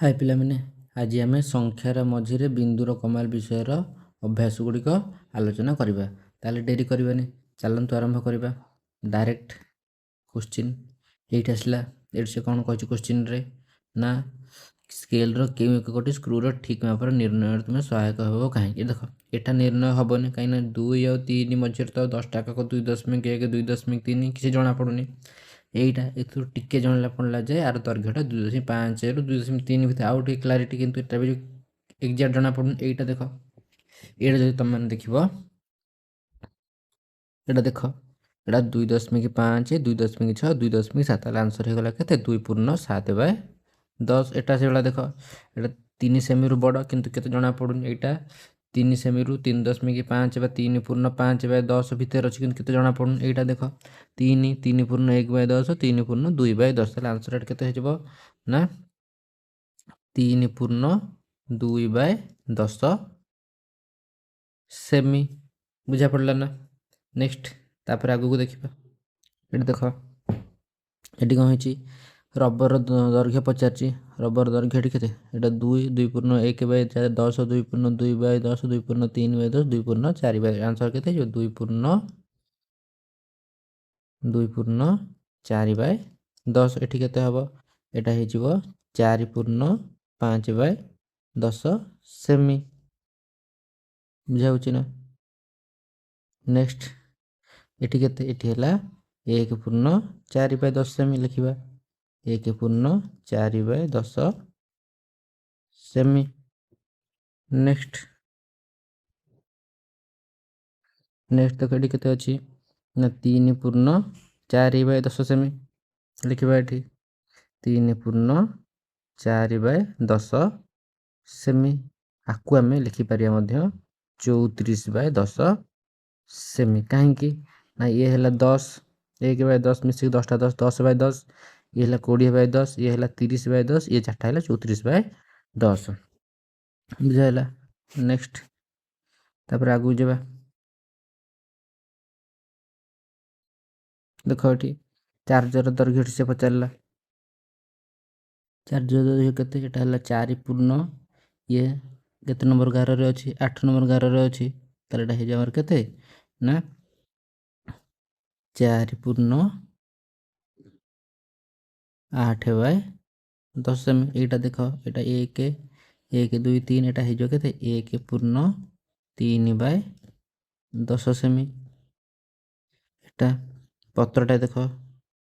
ହାଏ ପିଲାମାନେ, ଆଜି ଆମେ ସଂଖ୍ୟାର ମଝିରେ ବିନ୍ଦୁର କମାଲ ବିଷୟର ଅଭ୍ୟାସ ଗୁଡ଼ିକ ଆଲୋଚନା କରିବା। ତାହେଲେ ଡେରି କରିବାନି, ଚାଲନ୍ତୁ ଆରମ୍ଭ କରିବା। ଡାଇରେକ୍ଟ କୋଶ୍ଚିନ୍ ଏଇଠି ଆସିଲା। ଏଇଠି ସେ କ'ଣ କହିଛି କୋଶ୍ଚିନ୍ରେ ନା, ସ୍କେଲ୍ର କେଉଁ ଏକକଟି ସ୍କ୍ରୁର ଠିକ୍ ମାପର ନିର୍ଣ୍ଣୟରେ ତୁମେ ସହାୟକ ହେବ କାହିଁକି? ଦେଖ, ଏଟା ନିର୍ଣ୍ଣୟ ହେବନି, କାହିଁକିନା 2 ଆଉ 3 ମଝିରେ ତ 10ଟା ଏକକ 2.1, 2.3 କିଛି ଜଣାପଡ଼ୁନି। ଏଇଟା ଏଥିରୁ ଟିକେ ଜଣା ପଡ଼ିଲା ଯେ ଆର ଦୈର୍ଘ୍ୟଟା 2.5ରୁ 2.3 ଭିତରେ, ଆଉ ଟିକେ କ୍ଲାରିଟି, କିନ୍ତୁ ଏଟା ବି ଏକ୍ଜାକ୍ଟ ଜଣାପଡ଼ୁନି। ଏଇଟା ଦେଖ, ଏଇଟା ଯଦି ତୁମେମାନେ ଦେଖିବ, ଏଇଟା ଦେଖ, ଏଇଟା 2.5, 2.6, 2.7, ତାହେଲେ ଆନ୍ସର୍ ହେଇଗଲା କେତେ? 2.7/10। ଏଟା ସେଇଭଳିଆ ଦେଖ, ଏଇଟା 3 ସେମିରୁ ବଡ଼, କିନ୍ତୁ କେତେ ଜଣାପଡ଼ୁନି। ଏଇଟା 3 ସେମିରୁ 3.5 ବା 3.5/10 ଭିତରେ ଅଛି, କିନ୍ତୁ କେତେ ଜଣାପଡ଼ୁନି। ଏଇଟା ଦେଖ, 3, 3.1/10, 3.2/10, ତାହେଲେ ଆନ୍ସର୍ ଏଠି କେତେ ହେଇଯିବ ନା 3.2/10 ସେମି। ବୁଝା ପଡ଼ିଲା ନା? ନେକ୍ସଟ, ତାପରେ ଆଗକୁ ଦେଖିବା। ଏଠି ଦେଖ, ଏଠି କ'ଣ ହେଇଛି? ରବର ଦୈର୍ଘ୍ୟ ପଚାରିଛି। ରବର ଦୈର୍ଘ୍ୟ ଏଠି କେତେ? ଏଇଟା 2, 2.1/10, 2.2/10, 2.3/10, 2.4 ବାଇ, ଆନ୍ସର୍ କେତେ ହେଇଯିବ? 2.4/10। ଏଠି କେତେ ହେବ? ଏଇଟା ହେଇଯିବ 4.5/10 ସେମି। ବୁଝା ହେଉଛି ନା? ନେକ୍ସଟ, ଏଠି କେତେ? ଏଠି ହେଲା 1.4/10 ସେମି ଲେଖିବା, 1.4/10 ସେମି। ନେକ୍ସଟ, ନେକ୍ସଟ ଦେଖ, ଏଠି କେତେ ଅଛି ନା 3.4/10 ସେମି ଲେଖିବା ଏଠି, 3.4/10 ସେମି। ଆକୁ ଆମେ ଲେଖିପାରିବା ମଧ୍ୟ 34/10 ସେମି। କାହିଁକି ନା ଇଏ ହେଲା 10, 1/10 ମିଶିକି 10ଟା 10, 10/10, ଇଏ ହେଲା 20/10, ଇଏ ହେଲା 30/10, ଇଏ 4ଟା ହେଲା 34/10। ବୁଝା ହେଲା? ନେକ୍ସଟ, ତାପରେ ଆଗକୁ ଯିବା। ଦେଖ, ଏଠି ଚାର୍ଜର ଦୈର୍ଘ୍ୟଟି ସେ ପଚାରିଲା। ଚାର୍ଜର ଦୈର୍ଘ୍ୟ କେତେ? ଏଟା ହେଲା 4 ପୂର୍ଣ୍ଣ, ଇଏ କେତେ ନମ୍ବର ଗାରରେ ଅଛି? 8 ନମ୍ବର ଗାରରେ ଅଛି। ତାହେଲେ ଏଇଟା ହେଇଯିବ ଆମର କେତେ ନା 4.8/10 ସେମି। ଏଇଟା ଦେଖ, ଏଇଟା 1, 1, 2, 3, ଏଇଟା ହେଇଯିବ କେତେ? 1.3/10 ସେମି। ଏଟା ପତ୍ରଟା ଦେଖ,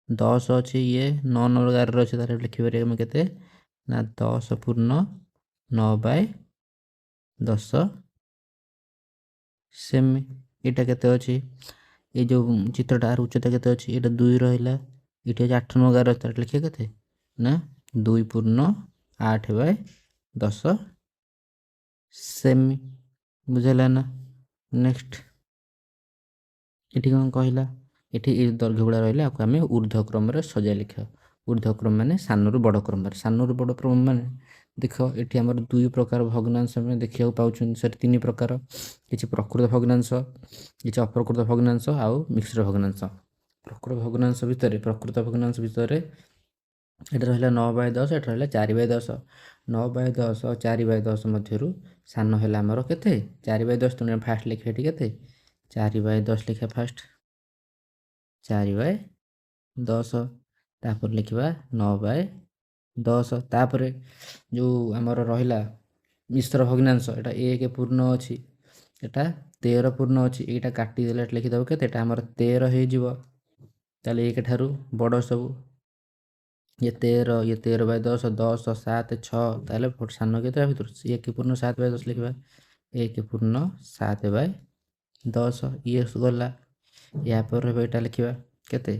10 ଅଛି, ଇଏ 9 ନମ୍ବର ଗାରରେ ଅଛି, ତାହେଲେ ଲେଖିପାରିବା ଆମେ କେତେ ନା 10.9/10 ସେମି। ଏଇଟା କେତେ ଅଛି? ଏଇ ଯେଉଁ ଚିତ୍ରଟା, ଆର ଉଚ୍ଚତା କେତେ ଅଛି? ଏଇଟା 2 ରହିଲା, ଏଠି ଅଛି 8 ନମ୍ବର ଗାର ଅଛି, ତାହେଲେ ଲେଖିବା କେତେ ନା 2.8/10 ସେମି। ବୁଝିଲା ନା? ନେକ୍ସଟ, ଏଠି କ'ଣ କହିଲା? ଏଠି ଏଇ ଦୈର୍ଘ୍ୟ ଗୁଡ଼ା ରହିଲା, ଆକୁ ଆମେ ଉର୍ଦ୍ଧ୍ୱକ୍ରମରେ ସଜାଇ ଲେଖିବା। ଉର୍ଦ୍ଧ୍ୱକ୍ରମ ମାନେ ସାନରୁ ବଡ଼ କ୍ରମରେ। ସାନରୁ ବଡ଼ କ୍ରମ ମାନେ ଦେଖ, ଏଠି ଆମର 2 ପ୍ରକାର ଭଗ୍ନାଂଶ ଆମେ ଦେଖିବାକୁ ପାଉଛନ୍ତି, ସରି, 3 ପ୍ରକାର। କିଛି ପ୍ରକୃତ ଭଗ୍ନାଂଶ, କିଛି ଅପ୍ରକୃତ ଭଗ୍ନାଂଶ ଆଉ ମିଶ୍ର ଭଗ୍ନାଂଶ। ପ୍ରକୃତ ଭଗ୍ନାଂଶ ଭିତରେ ଏଟା ରହିଲା 9/10, ଏଟା ରହିଲା 4/10। 9/10, 4/10 ମଧ୍ୟରୁ ସାନ ହେଲା ଆମର କେତେ? 4/10। ତେଣୁ ଫାଷ୍ଟ ଲେଖିବା ଏଠି କେତେ? 4/10 ଲେଖିବା ଫାଷ୍ଟ, 4/10। ତାପରେ ଲେଖିବା 9/10। ତାପରେ ଯେଉଁ ଆମର ରହିଲା ମିଶ୍ର ଭଗ୍ନାଂଶ, ଏଇଟା 1 ପୂର୍ଣ୍ଣ ଅଛି, ଏଟା 13 ପୂର୍ଣ୍ଣ ଅଛି। ଏଇଟା କାଟିଦେଲେ ଏଠି ଲେଖିଦେବ କେତେ? ଏଟା ଆମର 13 ହେଇଯିବ। ତାହେଲେ 1 ଠାରୁ ବଡ଼ ସବୁ ଇଏ 13, ଇଏ 13/10, 10, 7, 6, ତାହେଲେ ସାନ କେତେ ଭିତରୁ? 1.7/10 ଲେଖିବା, 1.7/10। ଇଏ ଗଲା। ୟା ପରେ ରହିବ ଏଇଟା ଲେଖିବା କେତେ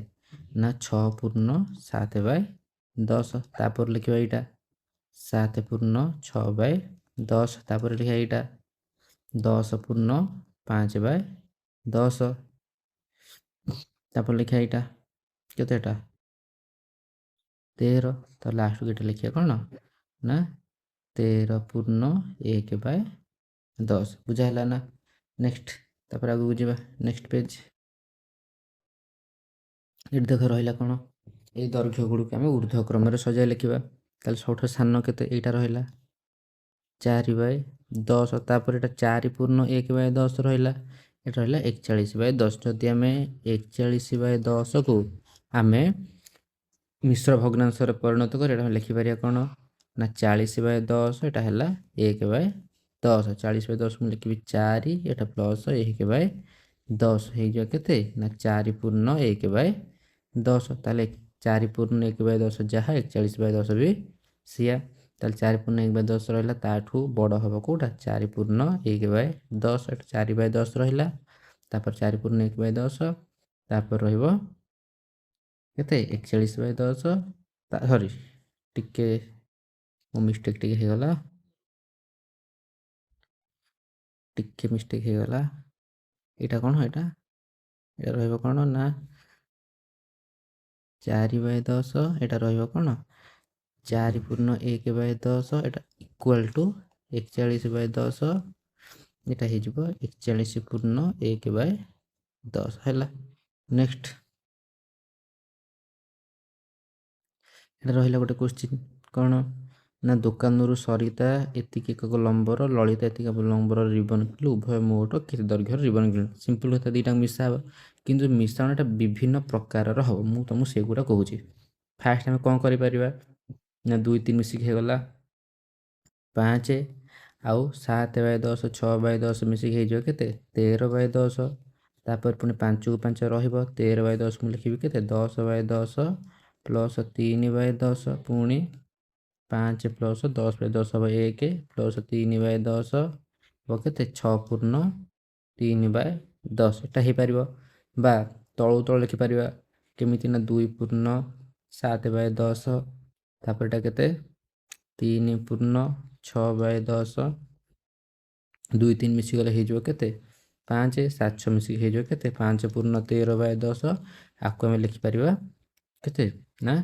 ନା 6.7/10। ତାପରେ ଲେଖିବା ଏଇଟା 7.6/10। ତାପରେ ଲେଖିବା ଏଇଟା 10.5/10। ତାପରେ ଲେଖିବା ଏଇଟା କେତେ? ଏଇଟା 13। ତ ଲାଷ୍ଟକୁ ଏଇଟା ଲେଖିବା କ'ଣ ନା 13.1/10। ବୁଝା ହେଲା ନା? ନେକ୍ସଟ, ତାପରେ ଆଗକୁ ଯିବା। ନେକ୍ସଟ ପେଜ୍, ଏଠି ଦେଖ ରହିଲା କ'ଣ? ଏଇ ଦୈର୍ଘ୍ୟ ଗୁଡ଼ିକୁ ଆମେ ଉର୍ଦ୍ଧ୍ୱକ୍ରମରେ ସଜାଇ ଲେଖିବା। ତାହେଲେ ସବୁଠାରୁ ସାନ କେତେ? ଏଇଟା ରହିଲା 4/10। ତାପରେ ଏଇଟା 4.1/10 ରହିଲା, ଏଇଟା ରହିଲା 41/10। ଯଦି ଆମେ 41/10କୁ ଆମେ ମିଶ୍ର ଭଗ୍ନାଂଶରେ ପରିଣତ କରି ଏଇଟା ଆମେ ଲେଖିପାରିବା କ'ଣ ନା 40/10, ଏଇଟା ହେଲା 1/10। 40/10 ମୁଁ ଲେଖିବି 4, ଏଇଟା ପ୍ଲସ୍ 1/10 ହେଇଯିବ କେତେ ନା 4.1/10। ତାହେଲେ 4.1/10 ଯାହା 41/10 ବି ସିଆ। ତାହେଲେ 4.1/10 ରହିଲା, ତାଠୁ ବଡ଼ ହେବ କେଉଁଟା? 4.1/10। ଏଇଟା 4/10 ରହିଲା, ତାପରେ 4.1/10, ତାପରେ ରହିବ କେତେ 41/10। ସରି, ଟିକେ ମୋ ମିଷ୍ଟେକ୍ ଟିକେ ହେଇଗଲା, ଟିକେ ମିଷ୍ଟେକ୍ ହେଇଗଲା। ଏଇଟା କ'ଣ? ଏଇଟା ଏଇଟା ରହିବ କ'ଣ ନା 4/10, ଏଇଟା ରହିବ କ'ଣ 4.1/10, ଏଇଟା ଇକ୍ୱାଲ୍ ଟୁ 41/10, ଏଇଟା ହେଇଯିବ 41.1/10 ହେଲା। ନେକ୍ସଟ ଏଇଟା ରହିଲା ଗୋଟେ କୋଶ୍ଚିନ୍ କ'ଣ ନା ଦୋକାନରୁ ସରିତା ଏତିକି ଏକକ ଲମ୍ବର, ଲଳିତା ଏତିକି ଲମ୍ବର ରିବନ୍ କିଣିଲେ, ଉଭୟ ମୋଟ କେତେ ଦୈର୍ଘ୍ୟର ରିବନ୍ କିଣିଲେ? ସିମ୍ପଲ୍ କଥା, ଦୁଇଟା ମିଶା ହେବ, କିନ୍ତୁ ମିଶ୍ରଣଟା ବିଭିନ୍ନ ପ୍ରକାରର ହେବ। ମୁଁ ତୁମକୁ ସେଗୁଡ଼ା କହୁଛି। ଫାଷ୍ଟ ଆମେ କ'ଣ କରିପାରିବା ନା 2 3 ମିଶିକି ହେଇଗଲା 5, ଆଉ 7/10 6/10 ମିଶିକି ହେଇଯିବ କେତେ 13/10। ତାପରେ ପୁଣି 5କୁ 5 ରହିବ, 13/10 ମୁଁ ଲେଖିବି କେତେ 10/10 ପ୍ଲସ୍ 3/10, ପୁଣି 5 ପ୍ଲସ୍ 10/10 ହେବ 1 ପ୍ଲସ୍ 3/10 ହେବ କେତେ 6.3/10। ଏଇଟା ହେଇପାରିବ ବା ତଳୁ ତଳ ଲେଖିପାରିବା କେମିତି ନା 2.7/10, ତାପରେ ଏଇଟା କେତେ 3.6/10, 2 3 ମିଶିଗଲେ ହେଇଯିବ କେତେ 5, 7 6 ମିଶିକି ହେଇଯିବ କେତେ 5.13/10। ଆକୁ ଆମେ ଲେଖିପାରିବା କେତେ ନା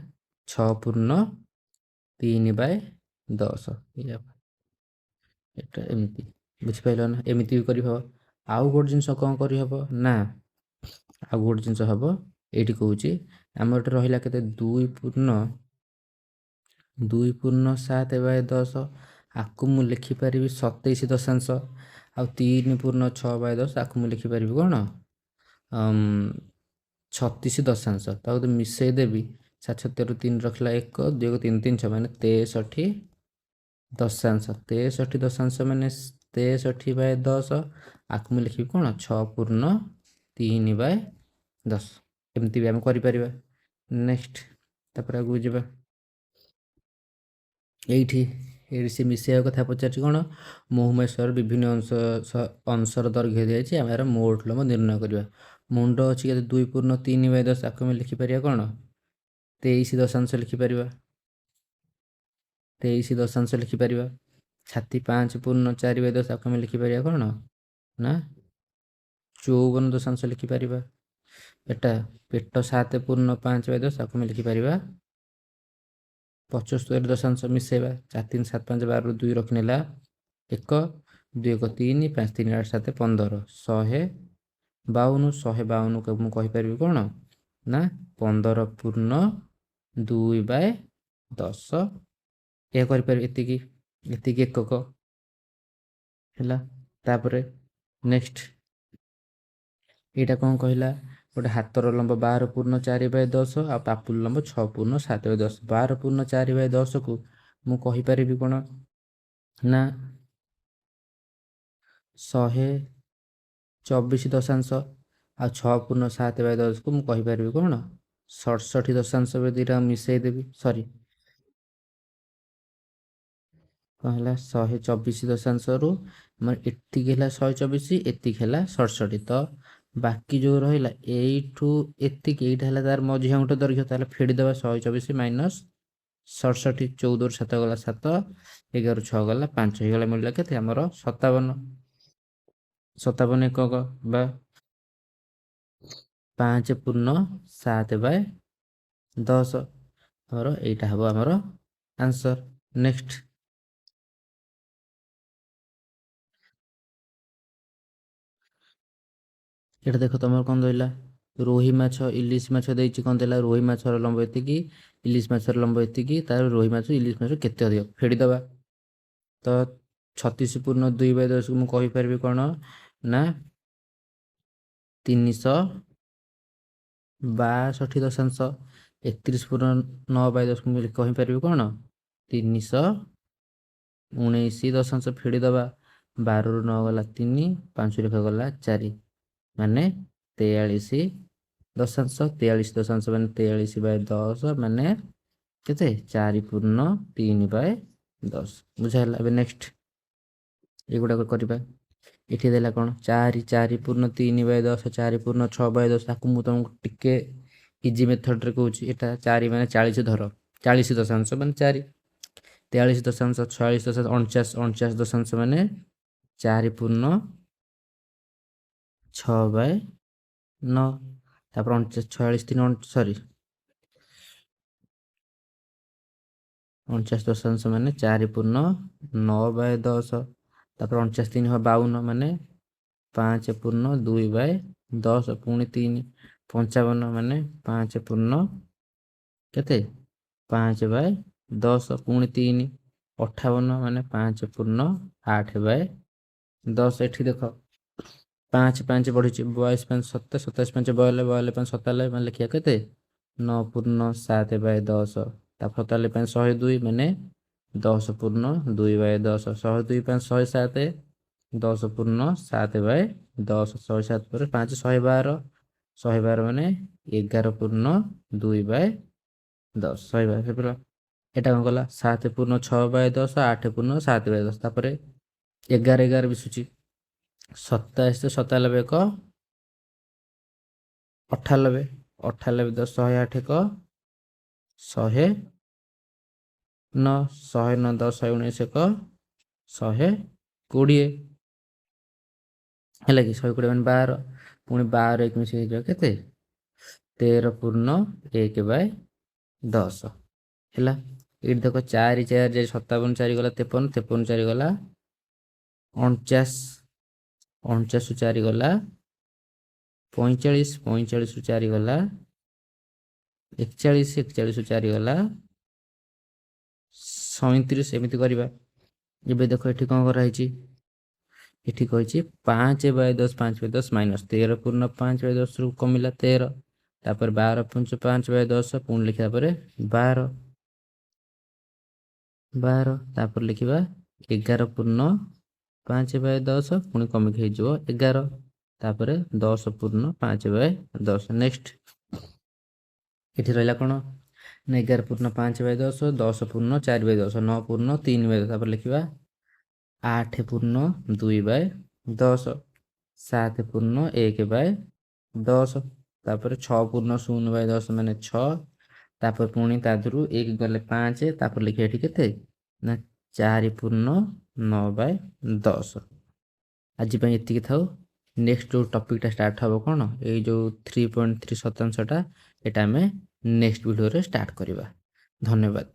6.3/10। ଏଇଟା ଏମିତି ବୁଝିପାରିଲ ନା? ଏମିତି ବି କରିହେବ। ଆଉ ଗୋଟେ ଜିନିଷ କ'ଣ କରିହେବ ନା ଆଉ ଗୋଟେ ଜିନିଷ ହେବ, ଏଇଠି କହୁଛି ଆମର ଏଠି ରହିଲା କେତେ 2.7/10, ଆକୁ ମୁଁ ଲେଖିପାରିବି 27 ଦଶାଂଶ, ଆଉ 3.6/10 ଆକୁ ମୁଁ ଲେଖିପାରିବି କ'ଣ 36 ଦଶାଂଶ। ତାକୁ ଯଦି ମିଶାଇ ଦେବି, 7 6 13 3 ରଖିଲା 1, 2 1 3 3 6 ମାନେ 63 ଦଶାଂଶ। 63 ଦଶାଂଶ ମାନେ 63/10, ଆକୁ ମୁଁ ଲେଖିବି କ'ଣ 6.3/10। ଏମିତି ବି ଆମେ କରିପାରିବା। ନେକ୍ସଟ ତାପରେ ଆଗକୁ ଯିବା। ଏଇଠି ସେ ମିଶାଇବା କଥା ପଚାରିଛି କ'ଣ, ମହୁମାଛର ବିଭିନ୍ନ ଅଂଶର ଦୈର୍ଘ୍ୟ ଦିଆଯାଇଛି, ଆମେ ଏହାର ମୋଟ ଲମ୍ବ ନିର୍ଣ୍ଣୟ କରିବା। ମୁଣ୍ଡ ଅଛି କେତେ 2.3/10, ଆକୁ ଆମେ ଲେଖିପାରିବା କ'ଣ 23 ଦଶାଂଶ ଲେଖିପାରିବା, 23 ଦଶାଂଶ ଲେଖିପାରିବା। ଛାତି 5.4/10, ଆକୁ ଆମେ ଲେଖିପାରିବା କ'ଣ ନା 54 ଦଶାଂଶ ଲେଖିପାରିବା। ଏଟା ପେଟ 7.5/10, ଆକୁ ଆମେ ଲେଖିପାରିବା 75 ଦଶାଂଶ। ମିଶାଇବା 4 3 7 5 12ରୁ 2 ରଖିନେଲା 1, 2 1 3 5 3 8 7 15, 152। 152କୁ ମୁଁ କହିପାରିବି କ'ଣ ନା 15.2/10। ଏହା କରିପାରିବି, ଏତିକି ଏତିକି ଏକକ ହେଲା। ତାପରେ ନେକ୍ସଟ ଏଇଟା କ'ଣ କହିଲା, ଗୋଟେ ହାତର ଲମ୍ବ 12.4/10 ଆଉ ପାପୁଲି ଲମ୍ବ 6.7/10। 12.4/10କୁ ମୁଁ କହିପାରିବି କ'ଣ ନା 124 ଦଶାଂଶ, ଆଉ 6.7/10କୁ ମୁଁ କହିପାରିବି କ'ଣ 67 ଦଶାଂଶ। ଦୁଇଟା ମିଶାଇ ଦେବି, ସରି କ'ଣ ହେଲା 124 ଦଶାଂଶରୁ ଆମର ଏତିକି ହେଲା 124, ଏତିକି ହେଲା 67। ତ ବାକି ଯେଉଁ ରହିଲା ଏଇଠୁ ଏତିକି, ଏଇଟା ହେଲା ତାର ମଝି ଆଙ୍ଗୁଠ ଦୈର୍ଘ୍ୟ। ତାହେଲେ ଫେଡ଼ିଦେବା 124 ମାଇନସ୍ 67, 14ରୁ 7 ଗଲା 7, 11ରୁ 6 ଗଲା 5, ହେଇଗଲା ମିଳିଲା କେତେ ଆମର 57, 57 ଏକକ ବା 5.7/10। ଆମର ଏଇଟା ହେବ ଆମର ଆନ୍ସର। ନେକ୍ସଟ ଏଇଟା ଦେଖ ତମର କ'ଣ ରହିଲା, ରୋହି ମାଛ, ଇଲିଶ ମାଛ ଦେଇଛି। କ'ଣ ଦେଲା? ରୋହି ମାଛର ଲମ୍ବ ଏତିକି, ଇଲିଶ ମାଛର ଲମ୍ବ ଏତିକି, ତାର ରୋହି ମାଛ ଇଲିଶ ମାଛ କେତେ ଅଧିକ? ଫେଡ଼ିଦେବା ତ 36.2 ବାଇ 10କୁ ମୁଁ କହିପାରିବି କ'ଣ ନା 362 ଦଶାଂଶ। 31.9 ବାଇ 10କୁ ମୁଁ କହିପାରିବି କ'ଣ? 319 ଦଶାଂଶ। ଫେଡ଼ିଦେବା, 12ରୁ 9 ଗଲା 3, 5 ଲେଖା ଗଲା 4, ମାନେ 43 ଦଶାଂଶ। 43 ଦଶାଂଶ ମାନେ 43 ବାଇ 10 ମାନେ କେତେ? 4.3 ବାଇ 10। ବୁଝା ହେଲା? ଏବେ ନେକ୍ସଟ ଏଗୁଡ଼ାକ କରିବା। ଏଠି ଦେଲା କ'ଣ? 4, 4.3 ବାଇ 10, 4.6 ବାଇ 10। ତାକୁ ମୁଁ ତୁମକୁ ଟିକେ ଇଜି ମେଥଡ଼ରେ କହୁଛି। ଏଇଟା 4 ମାନେ 40 ଧର, 40 ଦଶାଂଶ ମାନେ 4, 43 ଦଶାଂଶ, 46 ଦଶାଂଶ, 49, 49 ଦଶାଂଶ ମାନେ 4.6 ବାଇ 9। ତାପରେ 49, 46 3, ସରି, 49 ଦଶାଂଶ ମାନେ 4.9 ବାଇ 10। ତାପରେ 49 3 ହେବ 52, ମାନେ 5.2 ବାଇ 10। ପୁଣି 3, 55 ମାନେ 5 ପୂର୍ଣ୍ଣ କେତେ? 5 ବାଇ 10। ପୁଣି 3, 58 ମାନେ 5.8 ବାଇ 10। ଏଠି ଦେଖ, 5 5 ବଢ଼ିଛି, 22 5 27, 27 5 92, 92 5 97, ମାନେ ଲେଖିବା କେତେ? 9.7 ବାଇ 10। ତାପରେ 97 5 102, ମାନେ 10.2 ବାଇ 10। 102 5 107, 10.7 ବାଇ 10। 107 ପରେ 5 112, 112 ମାନେ 11.2 ବାଇ 10, 112। ଏଇଟା କ'ଣ କଲା? 7.6 ବାଇ 10, 8.7 ବାଇ 10। ତାପରେ 11 11 ମିଶୁଛି, 27 97 ଏକ 98, 98 10, 108 ଏକ 109, 109 10, 119 ଏକ 120 ହେଲା କି? 120 ମାନେ 12, ପୁଣି 12 ଏକ ମିଶି ହେଇଯିବ କେତେ? 13.1 ବାଇ 10 ହେଲା। ଏଇଠି ଦେଖ, 4 4 ଯାଇ 57, 4 ଗଲା 53, 53 4 ଗଲା 49, 49ରୁ 4 ଗଲା 45, 45ରୁ 4 ଗଲା 41, 41ରୁ 4 ଗଲା 37। ଏମିତି କରିବା। ଏବେ ଦେଖ, ଏଠି କ'ଣ କରାହେଇଛି? ଏଠି କହିଛି 5 ବାଇ 10, 5 ବାଇ 10 ମାଇନସ୍ 13.5 ବାଇ 10ରୁ କମିଲା 13। ତାପରେ 12 ପଞ୍ଚ 5 ବାଇ 10, ପୁଣି ଲେଖିଲା ପରେ 12, 12। ତାପରେ ଲେଖିବା 11.5 ବାଇ 10, ପୁଣି କମିକି ହେଇଯିବ 11। ତାପରେ 10.5 ବାଇ 10। ନେକ୍ସଟ ଏଠି ରହିଲା କ'ଣ ନା 11.5 ବାଇ 10, 10.4 ବାଇ 10, 9.3 ବାଇ 10। ତାପରେ ଲେଖିବା 8.2 ବାଇ 10, 7.1 ବାଇ 10। ତାପରେ 6.0 ବାଇ 10 ମାନେ 6। ତାପରେ ପୁଣି ତା ଦେହରୁ 1 ଗଲେ 5। ତାପରେ ଲେଖିବା ଏଠି କେତେ ନା 4.9 ବାଇ 10। ଆଜି ପାଇଁ ଏତିକି ଥାଉ। ନେକ୍ସଟ ଯେଉଁ ଟପିକଟା ଷ୍ଟାର୍ଟ ହେବ କ'ଣ, ଏଇ ଯେଉଁ 3.3 ଶତାଂଶଟା, ଏଇଟା ଆମେ ନେକ୍ସଟ ଭିଡ଼ିଓରେ ଷ୍ଟାର୍ଟ କରିବା। ଧନ୍ୟବାଦ।